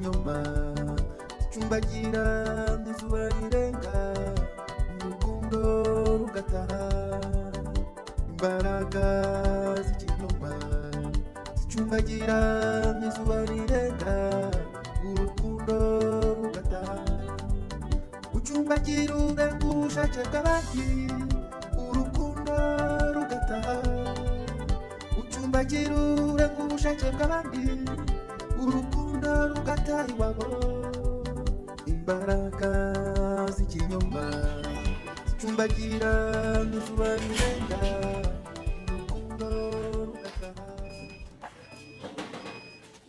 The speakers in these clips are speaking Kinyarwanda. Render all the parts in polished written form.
z'ikinyoma zicumbagira izuba rirenga, urukundo rugataha. Imbaraga z'ikinyoma zicumbagira izuba rirenga, urukundo rugataha. Ucumbagira urenga ubushake bw'abandi, urukundo rugataha. Ucumbagira urenga ubushake bw'abandi, urukundo rugataha iwabo. Imbaraga z'ikinyoma zicumbagira izuba rirenga, urukundo rugataha.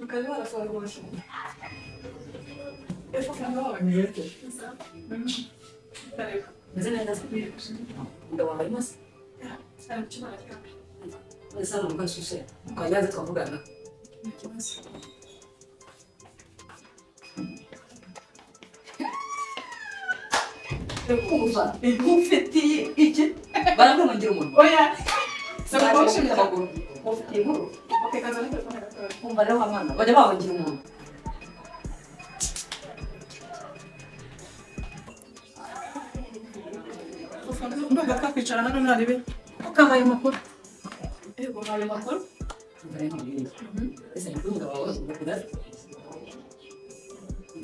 Mkazi warasohoye rwose. Meze neza se? Umugabo wawe arimo se? None se hano mukashushe twajyaze twavugana. Kumva nkufitiye iki? Baravuga ngo ngira umunwa. Oya. Baje gufite amaguru. Nkufitiye inkuru. Kumva rero wa mwana bajya bahungira umuntu. Ndumva twakwicara hano ntarebe. Ukampaye amakuru. Yego, mpaye amakuru. Umva rero nkubwire. Ese ni umugabo wawe ugakunda?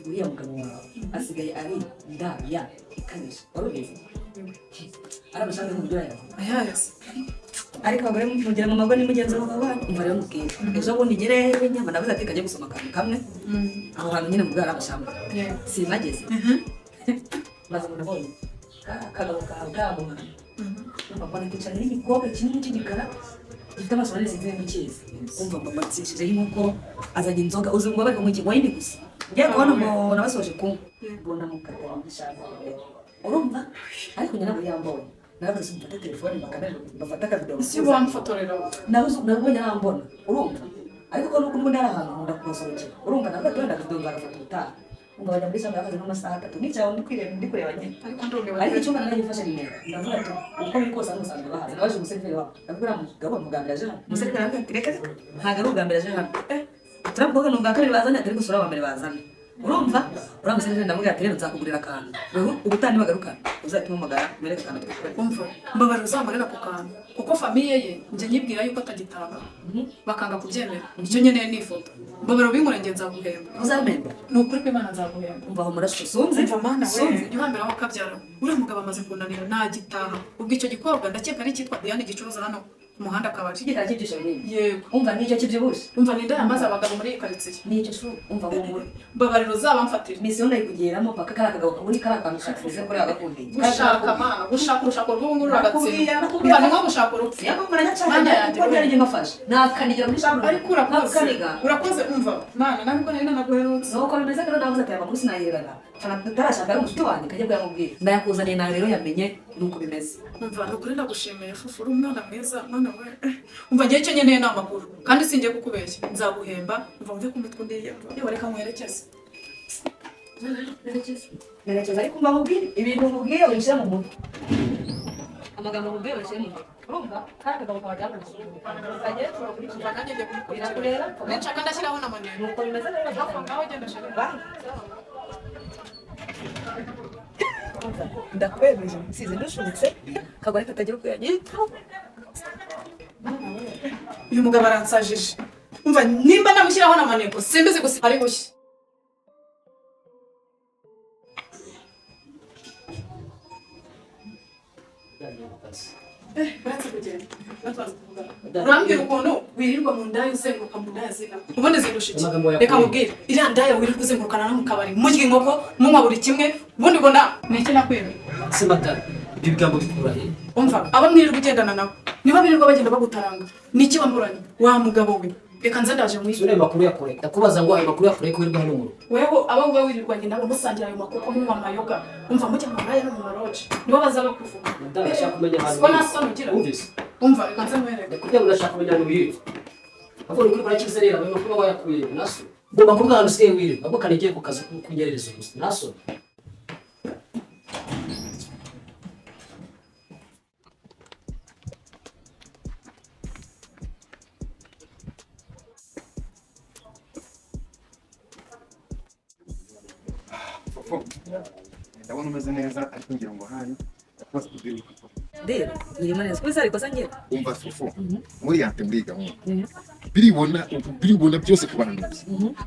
Uriya mugabo wawe asigaye ari indaya ikabije. Wari ubizi? Ari amashami mu buryo yawe. Ayayase. Ariko abagore mugira mu mago ni mugenzi wawe wanyu. Umva rero mubwire, ejo bundi ngere nyama navuze ati kajya gusoma akantu kamwe aho hantu nyine mu bwari amashyamba sinageze maze ngo nabonye ka kagabo kawe kamuha umva mbona kicaranye n'igikobwa kinini cy'igikara gifite amaso manini, sinzi niba ukizi. Umva mba mbatsishijeho inkoko, azanye inzoga, uzi ngo bari kunywa iki? Wayini gusa. Ngiye kubona umuntu basoje kunywa mbona mukata ngishaka, urumva? Ariko njye ntabwo yambonye. Naravuze mfate telefone bakamera bafate akavideo. Ese uba wamfotorera? Nabuze, nabonye arambona, urumva? Ariko ko nuko n'ubundi ari ahantu nkunda kuhasohokera, urumva? Navuga ati wenda akavideo nzagafata ubutaha. Umva, bajya muri chambre bakaze nk'amasaha 3 nicaye aho ndi kwireba, ndi kureba nyine. Ariko ndumiwe. Ariko icyumba naragifashe nimero, ndavuga ati uko biri kose hano usanzwe bahazi. Nabaje umuseriveri wabo, ndavuga uriya mugabo ni ubwa mbere aje hano? Umuseriveri aravuga ati reka reka, ntabwo ari ubwa mbere aje hano. Turiya mukobwa ni ubwa kabiri bazanye, atari gusura uwa mbere bazanye, urumva? Uriya museriveri ndamubwira ati rero nzakugurira akantu, wewe ubutaha nibagaruka uzahita umuhamagara umwereke akantu twikorera. Umva, mbabara uzankorera ako kantu. Kuko famille ye njye nyibwira yuko atagitanga. Bakanga kubyemera. Icyo nkeneye ni ifoto. Mbabara ubinkore, njye nzaguhemba. Uzamemba? Ni ukuri kw'Imana nzaguhemba. Umva aho murashe sunze. Umva mana we, Sunze. jya uhambira aho kabyara. Uriya mugabo amaze kunanira ntagitaha. Ubwo icyo gikobwa ndakeka ari icyitwa Diane gicuruza hano ku muhanda akabari. Igikara cy'ibyisho binini? Yego. Umva, nicyo kibyibushye? Umva, ninde yamaze abagabo muri iyi karitsiye? Nicyo shu, umva, humura. Mbabarira uzabamfatira. Misiyo ndayikugeramo paka kariya kagabo muri kariya kantu ushaka uze kuri agakundiye. Gushaka mana, gushaka urushako rw'ubu ngubu Nakubwiye, ruragatsinda. nakubwiye. Umva, ni nko gushaka urupfu. Niyo mpamvu nanjye Mana yanjye, kuko ntiyari ngafashe nakanigira muri chambre. Ariko urakoze. Nakaniga. Urakoze, umva. Mana, ntabwo nari nanaguherutse. Nuko bimeze rero, navuze ati aya makuru sinayiherana fana tutarashaka ari umushuti wanjye kajya bwamubwira, ndayakuzaniye nawe rero yamenye nuko bimeze. Umva, ni ukuri ndagushimiye fufu, uri umwana mwiza, mwana we. Umva, ngewe icyo nkeneye ni amakuru. Kandi singiye kukubeshya. Nzaguhemba, umva mve ku mitwe undiye. Yewe, reka nkwerekeze. Merekeza, ariko umva nkubwire, ibintu nkubwiye ubishyire mu mutwe, amagambo nkubwiye ubishyire mu mutwe, urumva? Kariya kagabo kawe kajya Umva, nanjye ngiye kumukurikira. Birakureba. Ninshaka ndashyiraho na maneko. Nuko bimeze rero. Hafi aho ngaho genda shaka. Bye. Ndakwemeje nsize ndushutse kagore katagira uko yanyita. Uyu mugabo aransajije. Umva, nimba namushyiraho na maneko simbizi, gusa ari bushye. Uretse kugenda natwaza kuvugana, urambwira ukuntu wirirwa mu ndaya, uzenguruka mu ndaya zina, ubundi zirusha iki? Amagambo yakuye. Reka nkubwire, iriya ndaya wirirwa uzengurukana no mu kabari, murya inkoko, munywa buri kimwe, ubundi ubona ni iki nakwemeye? Se madame, ibyo bigambo bikura he? Umva, abo mwirirwa ugendana nabo niba birirwa bagenda bagutaranga, ni iki wamburanye wa mugabo we? Reka nze ndaje Sura mwishyure. ayo makuru yakure, ndakubaza ngo ayo makuru yakure ko wirirwa hano mu rugo? Weho abo uba wirirwanye nabo musangira ayo makoko, munywa amayoga, umva, mujya mu maraya no mu maroje, nibo baza bakuvuga. Madame, ndashaka kumenya ahantu Siko nta wirirwa. soni ugira? Wumvise? Umva, reka nze nkwereke. Ndakubwira ngo ndashaka kumenya ahantu wirirwa, ahubwo uri kuri kizerera ayo makuru wayakuye naso. Ngomba kuvuga ahantu usigaye wirirwa, ahubwo kanegeye ku kazi kunyerereza gusa naso. Fufu, ndabona umeze neza ariko ngira ngo hari ndakubaza kubwira uko. Rero nyirimo neza kuko ariko ngira. Umva Fufu, muri yante muri iyi gahunda biribona biribona byose ku bahanuzi,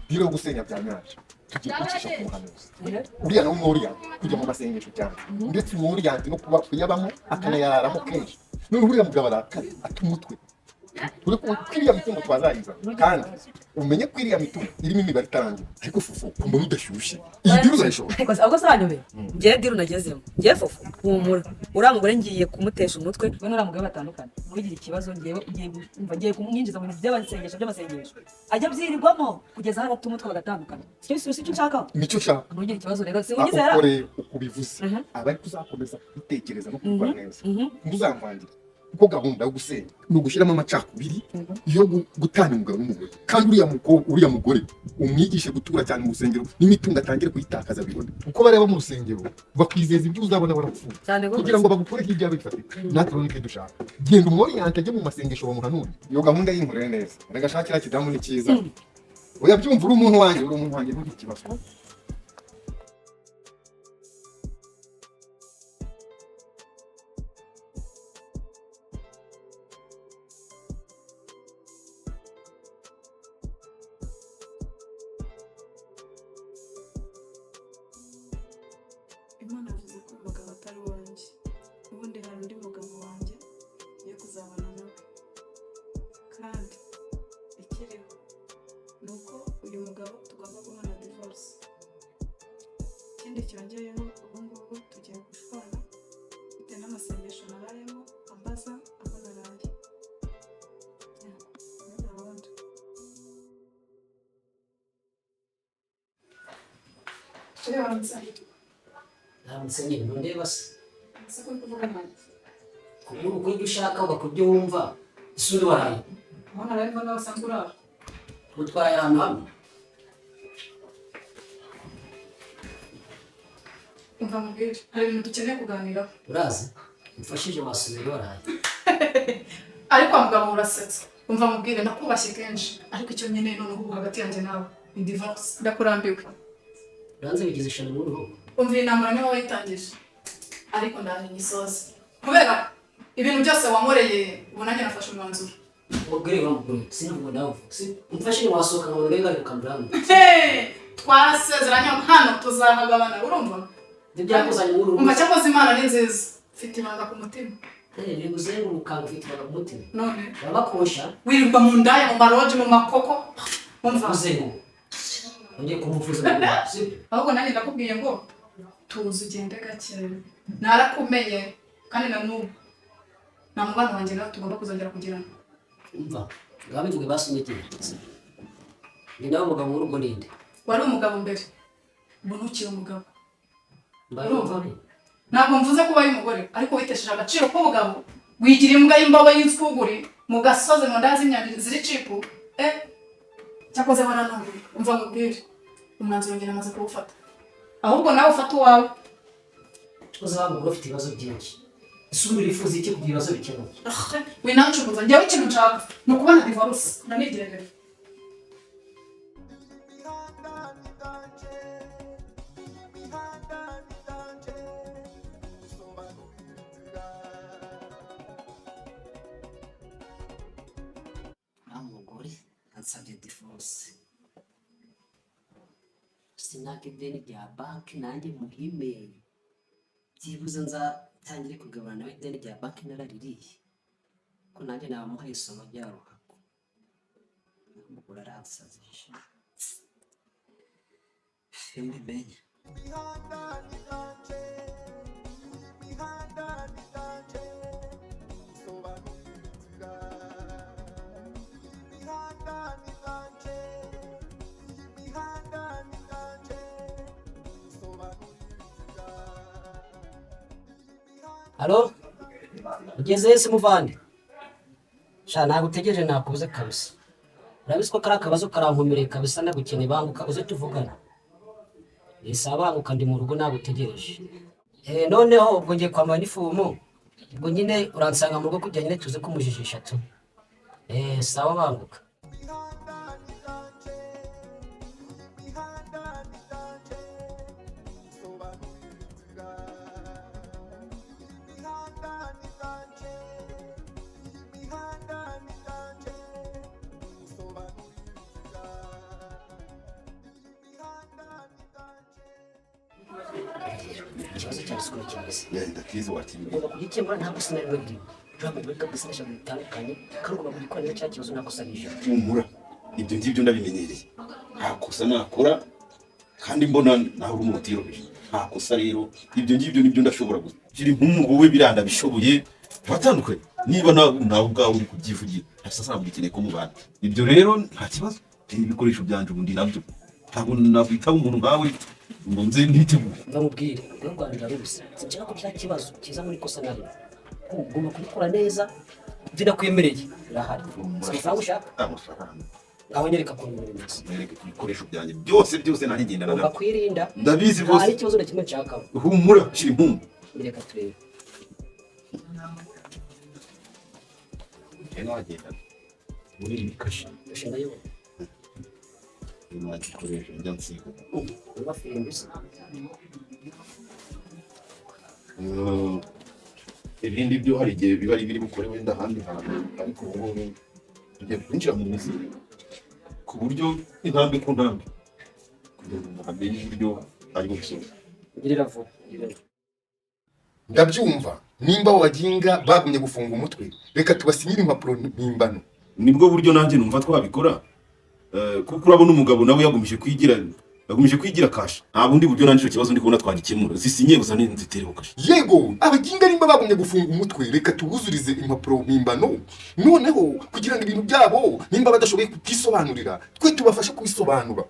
biriho gusenya bya nyabyo tugiye kwicisha ku muhanuzi uriya nawe umworiyante kujya mu masengesho cyane, ndetse umworiyante no kuba kuyabamo akanayararamo kenshi. None uriya mugabo arakare ata umutwe ure ko iriya mitungo twazayizana, kandi umenye ko iriya mitungo irimo imibare itarangira. Ariko Fufu, mbona udashyushye, iyi deal uzayishobora? Ariko ahubwo sanyobeye ngewe deal nagezemo ngewe Fufu, humura, uriya mugore ngiye kumutesha umutwe we n'uriya mugore batandukanye, ntugire ikibazo. Ngewe ngiye umva ngiye kumwinjiza mu bintu by'amasengesho by'amasengesho ajya abyirirwamo kugeza aho arata umutwe bagatandukana. Sicyo sicyo nshaka. Nicyo ushaka. Ntugire ikibazo rero, siwugizera. Uko rero uko ubivuze, aba ariko uzakomeza kubitekereza no kubikora neza, ntuzamvangire, kuko gahunda yo gusenya ni ugushyiramo amacakubiri yo gutana umugabo n'umugore. Kandi uriya mukobwa, uriya mugore umwigishe gutura cyane mu rusengero, n'imitungo atangire kuyitakaza bibone uko bareba mu rusengero bakwizeza ibyo uzabona barapfuye cyane rwose kugira ngo bagukureho ibyawe bifatika. Natwe rero nibyo dushaka, genda umworiyante ajye mu masengesho bamuhanure. Iyo gahunda y'inkorere neza, reka shakira kidamu ni cyiza. Oya byumva, uri umuntu wanjye, uri umuntu wanjye, ntugire ikibazo. Imana yavuze ko umugabo atari uwanjye, ubundi hari undi mugabo wanjye ngiye kuzabana nawe. Kandi ikiriho ni uko uyu mugabo tugomba guhana divorce. Ikindi cyongeyeho, ubu ngubu tugiye gushwana bitewe n'amasengesho narayemo ambaza aho naraye. Yeah, ni gahunda. Uramutse. Ndamutse nyine, ntundeba se? Ese ko uri kuvuga nanjye? Kubura uko ibyo ushaka ugakora ibyo wumva, ese undi waraye? Aho naraye mbona wasanzwe urara. Utwaraye ahantu hamwe. Umva mubwire, hari ibintu dukeneye kuganiraho. Urazi umfashije wasubira waraye. Ariko wa mugabo urasetsa. Umva mubwire, nakubashye kenshi, ariko icyo nkeneye noneho ubu hagati yanjye nawe ni divorce, ndakurambiwe. Uranze bigize ishano muri ubu. Umva, iyi ntambara niwe wayitangije, ariko ndaje nyisoze kubera ibintu byose wankoreye. Ubu nanjye nafashe umwanzuro. Umugore wa mugore sinavuga nawe uvuga si umfashije wasohoka ngo urebe ari gukambura hano. Hey, twarasezeranye hano tuzahagabana, urumva? Ibyo byakuzanye muri ubu. Umva, cyakoze Imana ni nziza, mfite ibanga ku mutima. Eh, biguzenguruka ngo ufite ibanga ku mutima? None urabakosha. Wirirwa mu ndaya, mu maroji, mu makoko, umva. Uzenguruka ongeye kumuvuza, sibyo? Ahubwo nanjye ndakubwiye ngo tuzi ugende gake, narakumenye kandi na n'ubu nta mubano wanjye nawe tugomba kuzongera kugirana. Umva, ngaho bivuge basomye igihe ni nawe mugabo w'urugo ninde? Wari umugabo mbere, ubu ntukiri umugabo. Mbaye Urumva? umugore. Ntabwo mvuze ko ubaye umugore, ariko witesheje agaciro k'ubugabo, wigira imbwa y'imbobo y'inzwuguri mu gasozi mu nda z'imyanda ziri cheap. Eh, cyakoze waranumva. Umva mubwire, umwanzuro njye namaze kuwufata, ahubwo nawe ufate uwawe. Uzi wa mugore ufite ibibazo byinshi, ese ubu urifuza iki kugira ibibazo bikemuke? Winancuruza, njyewe ikintu nshaka ni ukubona divorce ndanigendera. Imihanda ni danger, imihanda ni danger, sobanura inzira. Uriya mugore ansabye divorce, sinaka ideni rya banki nanjye muhime, byibuze nzatangire kugabana nawe ideni rya banki naraririye, ko nanjye nabamuhaye isomo rya ruhago. Uriya mugore aransazisha iyo mbimenye. Imihanda ni danger, imihanda ni danger, sobanura inzira. Imihanda ni danger, imihanda ni danger, sobanura inzira. Halo, ugeze ese muvande? Sha ntabwo utegereje, nakubuze kabisa. Urabizi ko kari akabazo karankomereye kabisa, ndagukeneye, banguka uze tuvugane. Ese banguka, ndi mu rugo nagutegereje. Eh, noneho ubwo ngiye kwambara inifomu, ubwo nyine uransanga mu rugo kugira nyine tuze kumujijisha tu. Eh, sawa, banguka. Imihanda ni danger, imihanda ni danger, Rero ikibazo cyane siko kimeze. Ndakizi, wakimbwiye. Ugomba kugikemura, nta kosa na rimwe ririmo. Uriya mugore kabisa n'ijambo bitandukanye, kandi ugomba kugikora neza cya kibazo, nta kosa n'ijambo. Humura, ibyo ngibyo ndabimenyereye, nta kosa nakora kandi mbona nawe uri umuntu utiyoroheje. Nta kosa rero, ibyo ngibyo nibyo ndashobora gusa. Kiri nk'umugu we, biranda bishoboye turatandukanye. Niba nawe ubwawe uri kubyivugira, ntasa ntabwo ukeneye ko mubana. Ibyo rero nta kibazo. Ibikoresho byanjye ubundi nabyo ntabwo nakwitaba umuntu nkawe ngo nze niteguye. Ndamubwire urwo Rwanda rubuze, sinshaka ko cya kibazo kiza muri kosa na rimwe. Ugomba kubikora neza, ibyo nakwemereye birahari. Si amafaranga ushaka? Amafaranga. Ngaho nyereka ukuntu ibintu bimeze. Mwereke ibikoresho byanjye byose byose narigendana Ugomba nabyo. kwirinda. Ndabizi Nta rwose. n'ikibazo na kimwe nshakamo. Humura, shira impundu. Reka turebe. Nagenda muri ibi kashe. Kashe ndayibona. Nagikoresha njya nsiga. Niba firimbi se? Ibindi byo hari igihe biba ari biri bukore wenda ahandi hantu, ariko ubu ngubu tugiye kwinjira mu mizi ku buryo intambwe ku ntambwe kugira ngo umuntu amenye uburyo ari bubisoze. Girira vuba, girira vuba. Ndabyumva, nimba abo baginga bagumye gufunga umutwe, reka tubasinyire impapuro mpimbano. Nibwo buryo nanjye numva twabikora, kuko urabona umugabo nawe yagumije kwigira kasha. Nta bundi buryo nanjye icyo kibazo ndi kubona twagikemura. Zisinye gusa nzitereho kashe. Yego, abaginga nimba bagumye gufunga umutwe, reka tubuzurize impapuro mpimbano, noneho kugira ngo ibintu byabo nimba badashoboye kubyisobanurira, twe tubafashe kubisobanura.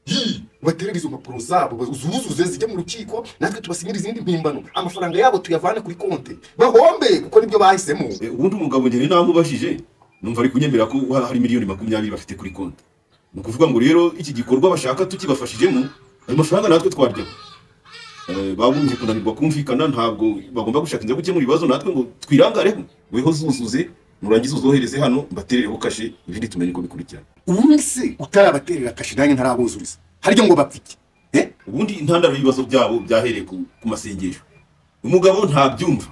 Hi, baterere izo mpapuro zabo, zuzuze zijye mu rukiko, natwe tubasinyire izindi mpimbano, amafaranga yabo tuyavane kuri konti, bahombe, kuko nibyo bahisemo. Ubundi umugabo njye namubajije, numva ari kunyemera ko hari miliyoni 20 bafite kuri konti. Ni ukuvuga ngo rero iki gikorwa bashaka tukibafashijemo, ayo mafaranga natwe twaryaho. Bagombye kunanirwa kumvikana, ntabwo bagomba gushaka inzira yo gukemura ibibazo natwe ngo twirangareho. Weho zuzuze, nurangiza uzohereze hano mbaterereho kashe, ibindi tumenye uko bikurikirana. Ubundi se utarabaterera kashe nanjye ntarabuzuriza, harya ngo bapfa iki, eh? Ubundi intandaro y'ibibazo byabo byahereye ku masengesho. Umugabo ntabyumva,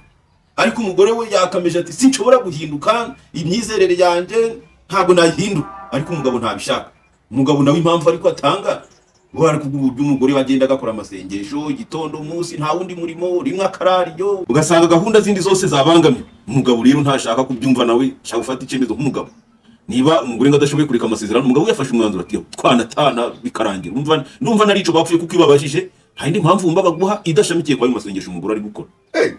ariko umugore we yakameje ati: "Sinshobora guhinduka, imyizerere yanjye ntabwo nayihindura." Ariko umugabo ntabishaka. Umugabo nawe impamvu ariko atanga ngo ari uburyo umugore we agenda agakora amasengesho igitondo, umunsi nta wundi murimo, rimwe akarariyo, ugasanga gahunda zindi zose zabangamye. Umugabo rero ntashaka kubyumva, nawe ashaka gufata icyemezo nk'umugabo. Niba umugore ngo adashoboye kureka amasezerano, umugabo we yafashe umwanzuro ati: "Twanatana bikarangira." Umva, ndumva narico bapfuye, kuko iyo babajije nta yindi mpamvu wumva baguha idashamikiye kwa ayo masengesho umugore ari gukora. Eh,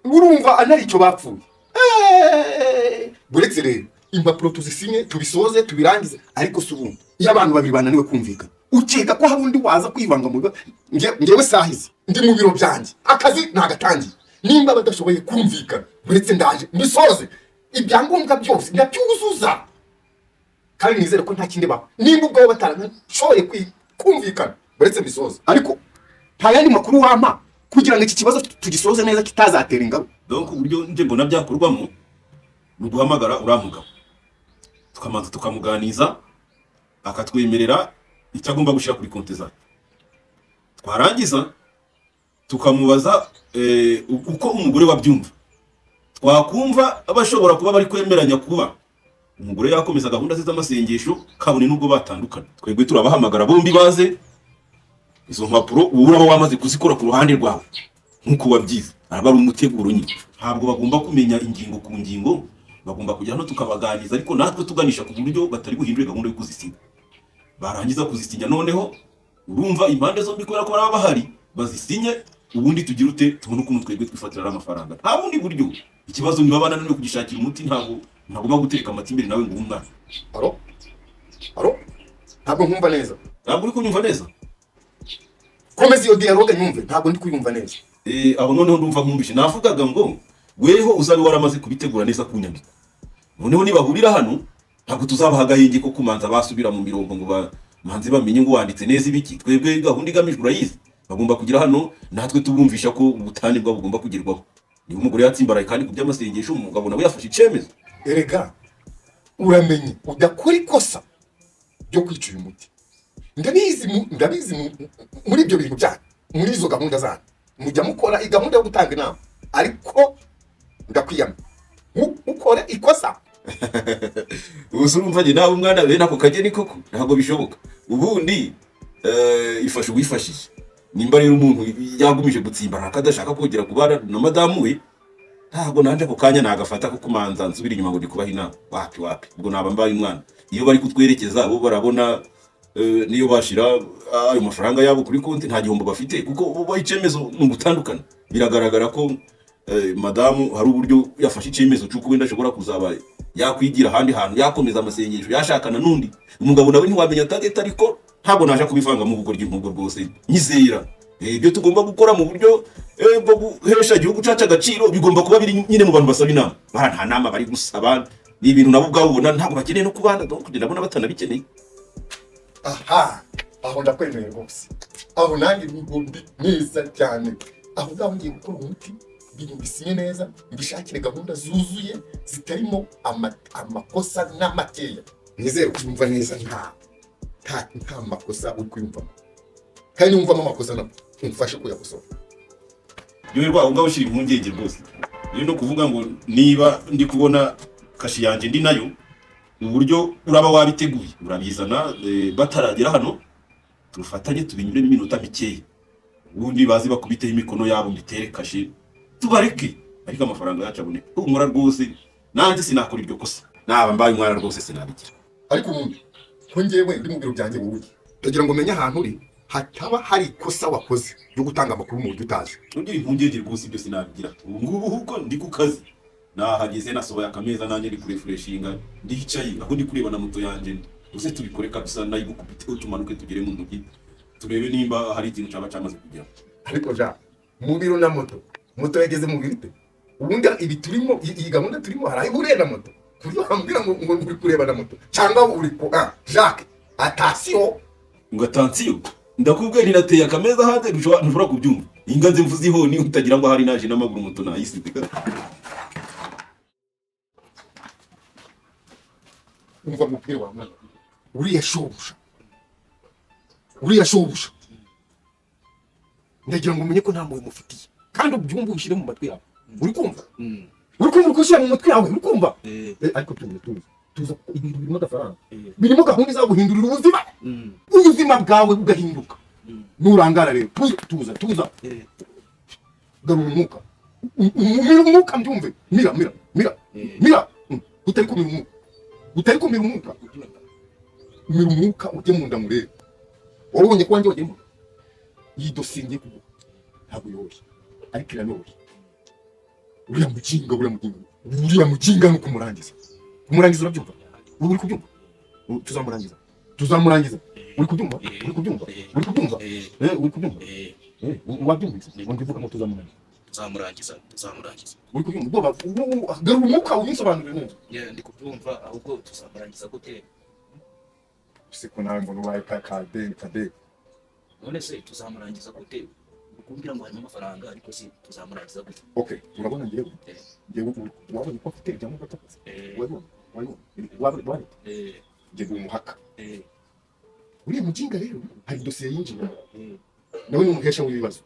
urumva anari icyo bapfuye. Buretse rero impapuro tuzisinye, tubisoze, tubirangize. Ariko si ubundi iyo abantu babiri bananiwe kumvikana, ukeka ko hari undi waza kwivanga mu bibazo? Ngewe sahizi ndi mu biro byanjye, akazi nagatangiye. Nimba badashoboye kumvikana, buretse ndaje mbisoze, ibyangombwa byose ndabyuzuza, kandi nizere ko nta kindi baba. Nimba ubwabo bataranashoboye kumvikana, buretse mbisoze. Ariko nta yandi makuru wampa kugira ngo iki kibazo tugisoze neza kitazatera ingaruka? Donc uburyo nje mbona byakorwamo ni uguhamagara uriya mugabo, tukamanza tukamuganiza, akatwemerera icyo agomba gushyira kuri konti zacu. Twarangiza tukamubaza uko umugore wabyumva. Twakumva bashobora kuba bari kwemeranya kuba umugore yakomeza gahunda ze z'amasengesho kabone n'ubwo batandukana, twebwe turabahamagara bombi baze. Izo mpapuro ubu uraba wamaze kuzikora ku ruhande rwawe nk'uko wabyize, araba ari umuteguro nyine. Ntabwo bagomba kumenya ingingo ku ngingo, bagomba kujya hano tukabaganiza, ariko natwe tuganisha ku buryo batari buhindure gahunda yo kuzisinya. Barangiza kuzisinya, noneho urumva impande zombi kubera ko baba bahari, bazisinye, ubundi tugire ute? Tubone ukuntu twebwe twifatira amafaranga. Nta bundi buryo. Ikibazo niba bananiwe kugishakira umuti, ntabwo ntagomba gutereka amata imbere nawe ngo ube umwana. Alo, alo, ntabwo nkumva neza. Ntabwo uri kunyumva neza? Komeza iyo dialogue nyumve, ntabwo ndi kuyumva neza. Aho noneho ndumva nkumvishe. Navugaga ngo weho uzabe waramaze kubitegura neza ku nyandiko, noneho nibahurira hano ntabwo tuzabaha agahenge ko kumanza basubira mu mirongo ngo bamanze bamenye ngo wanditse neza ibiki. Twebwe gahunda igamijwe urayizi, bagomba kugira hano natwe tubumvisha ko ubutane bwabo bugomba kugerwaho. Niba umugore yatsimbaraye kandi ku by'amasengesho, umugabo nawe yafashe icyemezo. Erega uramenye udakora ikosa ryo kwica uyu muti. Ndabizi muri ibyo bintu byanyu, muri izo gahunda zanyu mujya mukora gahunda yo gutanga inama, ariko ndakwiyamye, ukore ikosa. Ubu se urumva njye nawe umwana bene ako kageni koko? Ntabwo bishoboka. Ubundi ifasha uwifashije. Nimba rero umuntu yagumije gutsimbarara akadashaka kongera kubana na madamu we, ntabwo nanje ako kanya nagafata ko kumanza nsubira inyuma ngo ndi kubaha inama. Wapi wapi, ubwo naba mbaye umwana. Iyo bari kutwerekeza bo barabona, niyo bashira ayo mafaranga yabo kuri konti nta gihombo bafite, kuko bo icyemezo ni ugutandukana. Biragaragara ko madamu hari uburyo yafashe icyemezo cy'uko wenda ashobora kuzaba yakwigira ahandi hantu, yakomeza amasengesho, yashakana n'undi umugabo, nawe ntiwamenya target. Ariko ntabwo naje kubivanga mu bugoryi nk'ubwo rwose. Nyizera, ibyo tugomba gukora mu buryo bwo guhesha igihugu cyacu agaciro bigomba kuba biri nyine mu bantu basaba inama. Bara nta nama bari gusaba, ni ibintu nabo ubwabo ubona ntabwo bakeneye no kubana, donc ndabona batanabikeneye. Aha, aho ndakwemeye rwose, aho nanjye ndi neza cyane. Aho ngaho ngiye gukora umuti, ibintu bisinye neza, mbishakire gahunda zuzuye zitarimo amakosa n'amakeya. Nizere kuyumva neza, nta makosa uri kuyumvamo, kandi niwumvamo amakosa nabwo umfashe kuyakosora. Ryoherwa, aho ngaho ushyira impungenge rwose. Rero no kuvuga ngo niba ndi kubona kashi yanjye ndi nayo, uburyo uraba wabiteguye urabizana, bataragera hano tufatanye tubinyuremo iminota mikeya, ubundi bazi bakubiteho imikono yabo mbitere kashe tubareke, ariko amafaranga yacu aboneke. Humura rwose, nanjye sinakora iryo kosa, naba mbaye umwana rwose sinabigira. Ariko ubundi ko njyewe ndi mu biro byanjye, wowe ndagira ngo menye ahantu uri hataba hari ikosa wakoze ryo gutanga amakuru mu buryo utazi. Ntugire impungenge rwose, ibyo sinabigira. Ubu ngubu huko ndi ku kazi, nahageze nasohoye akameza nanjye ndi kurefureshinga, ndicaye aho ndi kureba na moto yanjye. Uze tubikore kabisa, nayigukubiteho tumanuke tugere mu mujyi turebe nimba hari ikintu cyaba cyamaze kugera. Ariko ja mu biro na moto, moto yageze mu biro ite? Ubundi ibi turimo, iyi gahunda turimo hari aho ihuriye na moto ku buryo wambwira ngo uri kureba na moto cyangwa uri ku Jacques, atasiyo. Ngo atansiyo, ndakubwiye ninateye akameza hanze, ntushobora kubyumva. Inga nze mvuze ihoni utagira ngo hari naje n'amaguru, moto nayisize. Umva mupira wa mwana, uriya shobuja, uriya shobuja, ndagira ngo umenye ko nta mpuhwe mufitiye, kandi ubyumve ubishyire mu matwi yawe. Uri kumva? Uri kumva? Uri gushyira mu matwi yawe? Uri kumva? Ariko byumve, tuza tuza, kuko ibintu birimo agafaranga, birimo gahunda izaguhindurira ubuzima, ubuzima bwawe bugahinduka nurangara. Rero tuza tuza tuza, garura umwuka, mira umwuka mbyumve, mira mira mira mira. Utari kumira umwuka, utari kumira umwuka, mira umwuka ujye mu nda murebe. Wabonye ko wanjye wagiye mu nda? Iyi dosiye ngiye kuguha ntabwo yoroshye, ariko iranoroshye. Uriya muginga, uriya muginga, uriya muginga ni ukumurangiza, kumurangiza. Urabyumva? Uri kubyumva? Tuzamurangiza, tuzamurangiza. Uri kubyumva? Uri kubyumva? Uri kubyumva? Uri kubyumva? Wabyumvise? Ngo ivuga ngo tuzamurangiza. Tuzamurangiza, tuzamurangiza. Uri kubyumva? Ubwoba, garura umwuka ubinsobanurire neza. Yeah, ndi kubyumva. Ahubwo tuzamurangiza gute? Siko nawe mbona ubaye kade kade. None se tuzamurangiza gute? Kumbwira ngo harimo amafaranga, ariko si tuzamurangiza gute? Okay, urabona njyewe, njyewe wabonye ko mfite ibyangombwa by'akazi? Wabibonye? Wabibonye? Wabibonye? Njye ndi umuhaka. Uriya muginga rero hari dosiye yinjiyemo, nawe ni umuhesha w'ibibazo.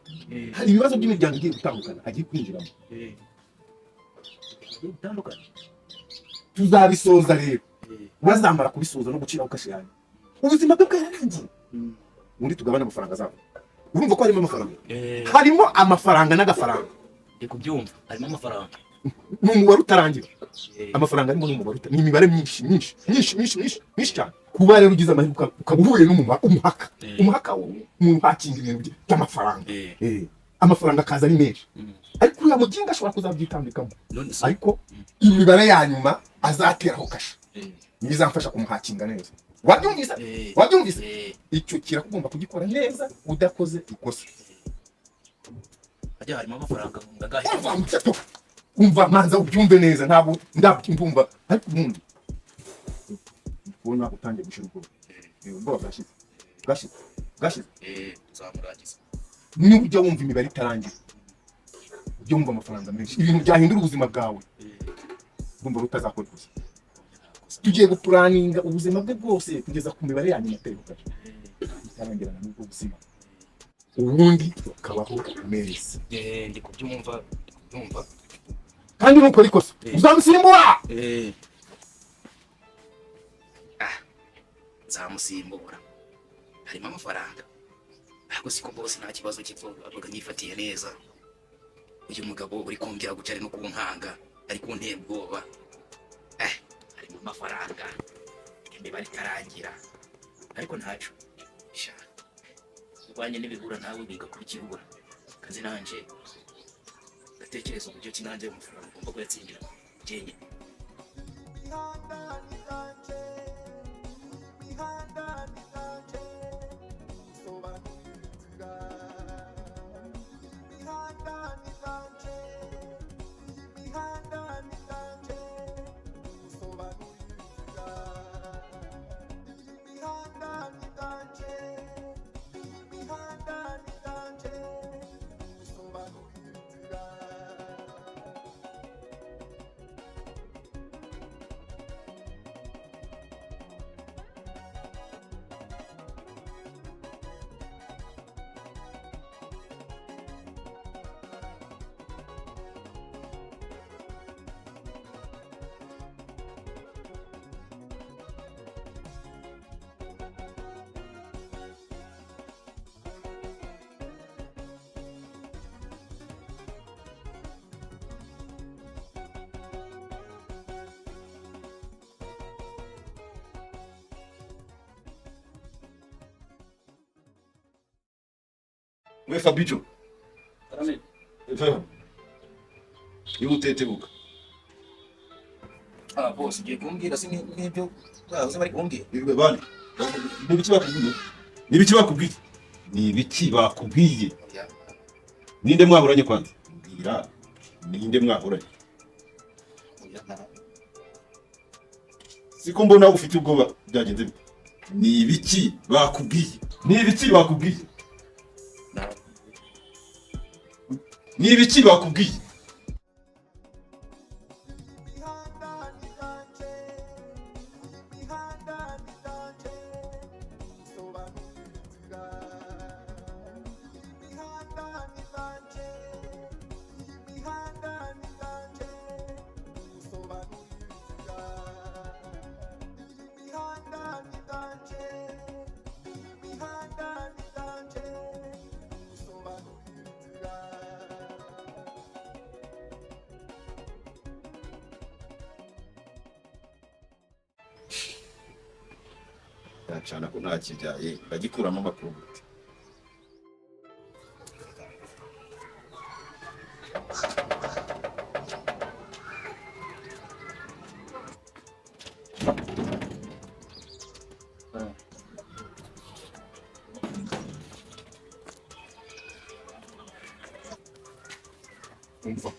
Hari ibibazo by'imiryango igiye gutandukana agiye kwinjiramo. Bitandukanye. Tuzabisoza rero, wazamara kubisoza no guciraho kashe yanjye, ubuzima bwe bwararangiye, ubundi tugabane amafaranga azava. Urumva ko harimo amafaranga? Harimo amafaranga n'agafaranga. Ndi kubyumva, harimo amafaranga. Ni umubare utarangira. Amafaranga arimo ni umubare ni imibare myinshi myinshi myinshi myinshi myinshi myinshi cyane. Kuba rero ugize amahirwe ukaba uhuye n'umuhaka, umuhaka umuntu hakinga ibintu by'amafaranga, amafaranga akaza ari menshi, ariko uriya muginga ashobora kuzabyitambikamo. None se ariko imibare ya nyuma azateraho kashe niyo izamfasha kumuhakinga neza. Wabyumvise? Wabyumvise? Icyo kirakugomba kugikora neza udakoze ikosa. Hajya harimo amafaranga angahe? Umva mucyato, umva, manza ubyumve neza. Ntabwo ndabyumva, ariko ubundi kubona utangiye gushira ubwoba. Ubwoba bwashize, bwashize, bwashize. Tuzamurangiza. Niba ujya wumva imibare itarangira, ujya wumva amafaranga menshi, ibintu byahindura ubuzima bwawe, urumva rutazakora ikosa. Tugiye gupuraninga ubuzima bwe bwose kugeza ku mibare ya nyuma ateye kashe itarangirana n'ubwo buzima, ubundi tukabaho neza. Ndi kubyumva, ndi kubyumva. Kandi nukora ikosa uzamusimbura. Nzamusimbura, harimo amafaranga. Ariko siko bose nta kibazo cy'iko avuga nyifatiye neza. Uyu mugabo uri kumbwira guca ari no kunkanga, ari kuntera ubwoba. Harimo amafaranga, imibare itarangira, ariko ntaco. Sha, urwanye n'ibihura nawe wiga kubikibura. Kazi nanje ndatekereza uburyo ki nanjye amafaranga ugomba kuyatsindira jyenyine. Imihanda ni danje, imihanda ni danje, sobanura inzira. Imihanda ni danje, imihanda ni danje, sobanura inzira. Imihanda ni danje, imihanda ni danje, sobanura inzira. We Fabijo. Ihute tebuka. Ah, boss, ugiye kumbwira si n'ibyo bahoze bari kumbwira? Iwe bane. Ni ibiki bakubwiye? Ni ibiki bakubwiye? Ni ibiki bakubwiye? Ninde mwahoranye kwanza? Mbwira. Ninde mwahoranye? Siko mbona ufite ubwoba, byagenze bite? Ni ibiki bakubwiye? Ni ibiki bakubwiye? Ni ibiki bakubwiye? Imihanda ni danje, imihanda ni danje, sobanura inzira. Imihanda ni danje, imihanda ni danje, sobanura inzira. Imihanda ni danje, imihanda ni danje, sobanura inzira. Yacana ko nta kibyaye, ndagikuramo amakuru gute? Umva.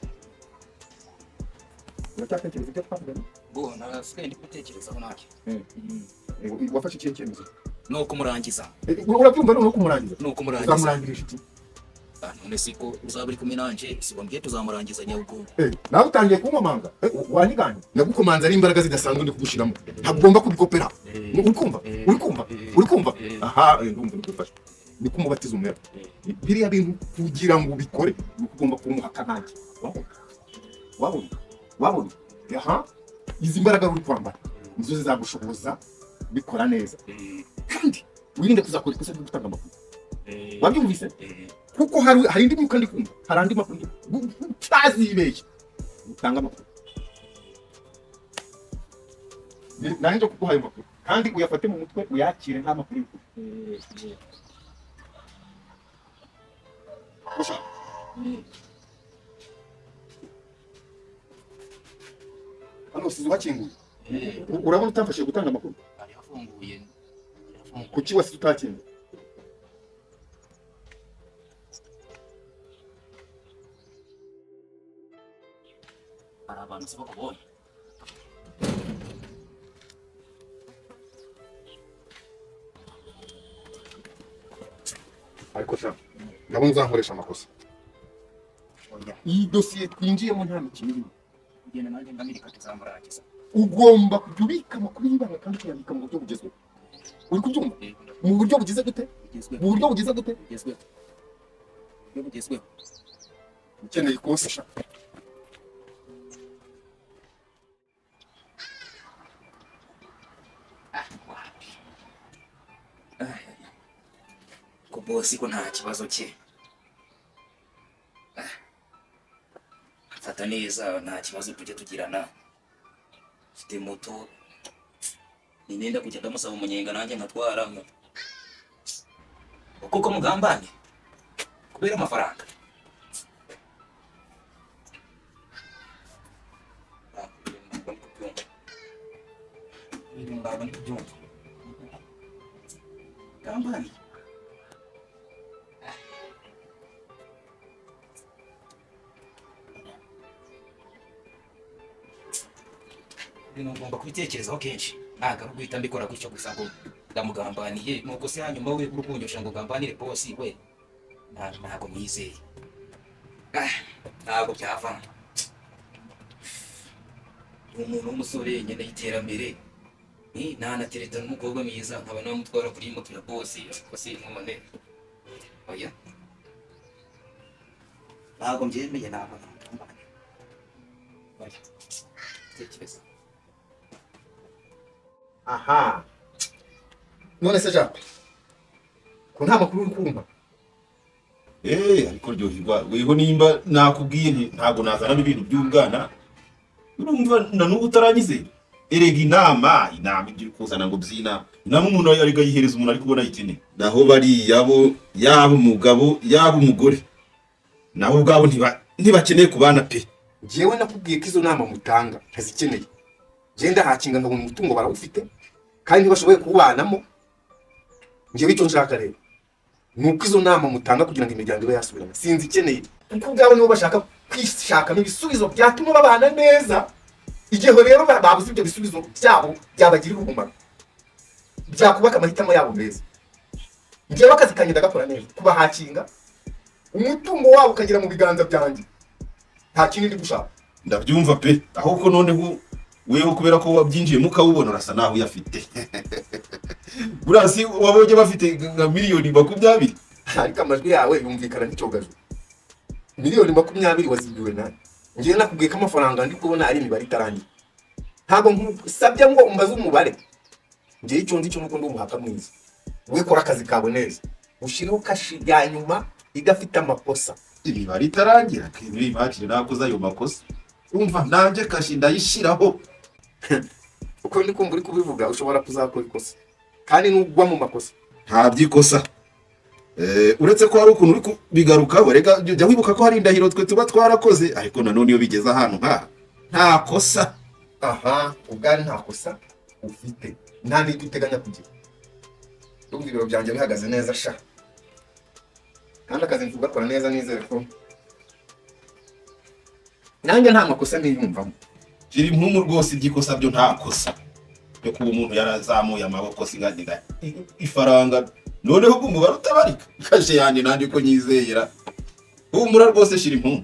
Uracyatekereza ibyo twavuganye? Bo, nasigaye ndi kubitekerezaho nanjye. Wafashe ikihe cyemezo? Ni ukumurangiza. Urabyumva, noneho kumurangiza? Ni ukumurangiza. Uzamurangirisha iki? Ah, none siko uzaba uri kumwe nanje, si wambwiye tuzamurangiza nyabugogo? Nawe utangiye kunkomanga. Wanyiganye ndagukomanza, ari imbaraga zidasanzwe ndi kugushyiramo, ntabwo ugomba kubikopera. Uri kumva? Uri kumva? Uri kumva? Aha, ndumva ndagufasha. Niko umubatizo umera. Biriya bintu kugira ngo ubikore ni uko ugomba kumuha akanange. Wabona, wabona, wabona? Aha, izi mbaraga uri kwambara nizo zizagushoboza bikora neza, kandi wirinde kuzakora ikosa ryo gutanga amakuru. Wabyumvise? Kuko hari indi myuka ndi kumva, hari andi makuru utazibeshye utanga amakuru. Nanjye nje kuguha ayo makuru, kandi uyafate mu mutwe, uyakire nk'amakuru y'ukuri. Gusa hano usize uhakinguye. Urabona utamfashije gutanga amakuru. Hari hafunguye. Kuki wasize utakinguye? Hari abantu se bakubonye? Ariko sha, ndabona uzankoresha amakosa. Iyi dosiye twinjiyemo nta mikino irimo. Kugenda nanjye ndamirika, tuzamurangiza. Ugomba kujya ubika amakuru y'ibanga kandi ukayabika mu buryo bugezweho. Uri kubyumva? Mu buryo bugize gute? Bugezweho. Mu buryo bugize gute? Bugezweho. Buryo bugezweho. Ukeneye ikosa sha. Ah, wapi. Ah, ko Bosi ko nta kibazo cye. Mfata neza, nta kibazo tujya tugirana. Mfite moto, ninenda kujya ndamusaba umunyenga nanjye nkatwara. Kuko mugambane kubera amafaranga. Gambane. Ibintu ngomba kubitekerezaho kenshi, ntabwo ari uguhita mbikora gutyo gusa ngo ndamugambaniye. Nuko se hanyuma we uri kunyosha ngo ugambanire bosi we, ntabwo mwizeye. Ntabwo byavamo. Ni umuntu w'umusore nkeneye iterambere, ntanatereta n'umukobwa mwiza nkaba namutwara kuri moto ya bosi, ariko se none oya, ntabwo mbyemeye, ntabwo namugambaniye. Oya, tekereza. Aha, none se Jacques, ko nta makuru uri kumva? Ariko ryoherwa weho, nimba nakubwiye nti ntabwo nazanamo ibintu by'ubwana, urumva na n'ubu utarangize. Erega inama ibyo uri kuzana ngo by'inama, inama umuntu ariko ayihereza umuntu ari kubona ayikeneye. Naho bariya bo, yaba umugabo yaba umugore, nabo ubwabo ntibakeneye kubana pe. Njyewe nakubwiye ko izo nama mutanga ntazikeneye. Njyewe ndahakinga nkabona umutungo barawufite kandi ntibashoboye kuwubanamo. Njyewe icyo nshaka rero ni uko izo nama mutanga kugira ngo imiryango ibe yasubirana, sinzikeneye, kuko ubwabo nibo bashaka kwishakamo ibisubizo byatuma babana neza. Igihe rero babuze ibyo bisubizo byabo byabagirira umumaro, byakubaka amahitamo yabo meza, njyewe akazi kanjye ndagakora neza, kubahakinga umutungo wabo ukagera mu biganza byanjye, nta kindi ndi gushaka. Ndabyumva pe, ahubwo noneho weho kubera ko wabyinjiyemo ukawubona urasa naho uyafite. Buriya si wabonye bafite nka 20 miliyoni? Ariko amajwi yawe yumvikana nk'icyogajuru. 20 miliyoni wazigiwe nawe? Njyewe nakubwiye ko amafaranga ndi kubona ari imibare itarangiye. Ntabwo nkusabye ngo umbaze umubare. Njyewe icyo nzi cyo nuko ndi umuhaka mwiza. We kora akazi kawe neza, ushyireho kashi ya nyuma idafite amakosa. Imibare itarangira, imibare nakoze ayo makosa, umva nanjye kashi ndayishyiraho. Uko ndi kumva uri kubivuga, ushobora kuzakora ikosa, kandi nugwa mu makosa. Nta by'ikosa. Uretse ko hari ukuntu uri kubigarukaho, reka jya wibuka ko hari indahiro twe tuba twarakoze, ariko nanone iyo bigeze ahantu nk'aha nta kosa. Aha ubwari nta kosa ufite, nta n'ibyo uteganya kugira. Ndumva ibiro byanjye bihagaze neza sha, kandi akazi ndi kugakora neza, nizere ko nanjye nta makosa niyumvamo. Jiri impumu rwose, iby'ikosa byo nta kosa yo kuba umuntu yarazamuye amaboko singagira ifaranga, noneho umubare utabarika kashe yanjye nanjye ko nyizeyera. Humura rwose, shira impumu.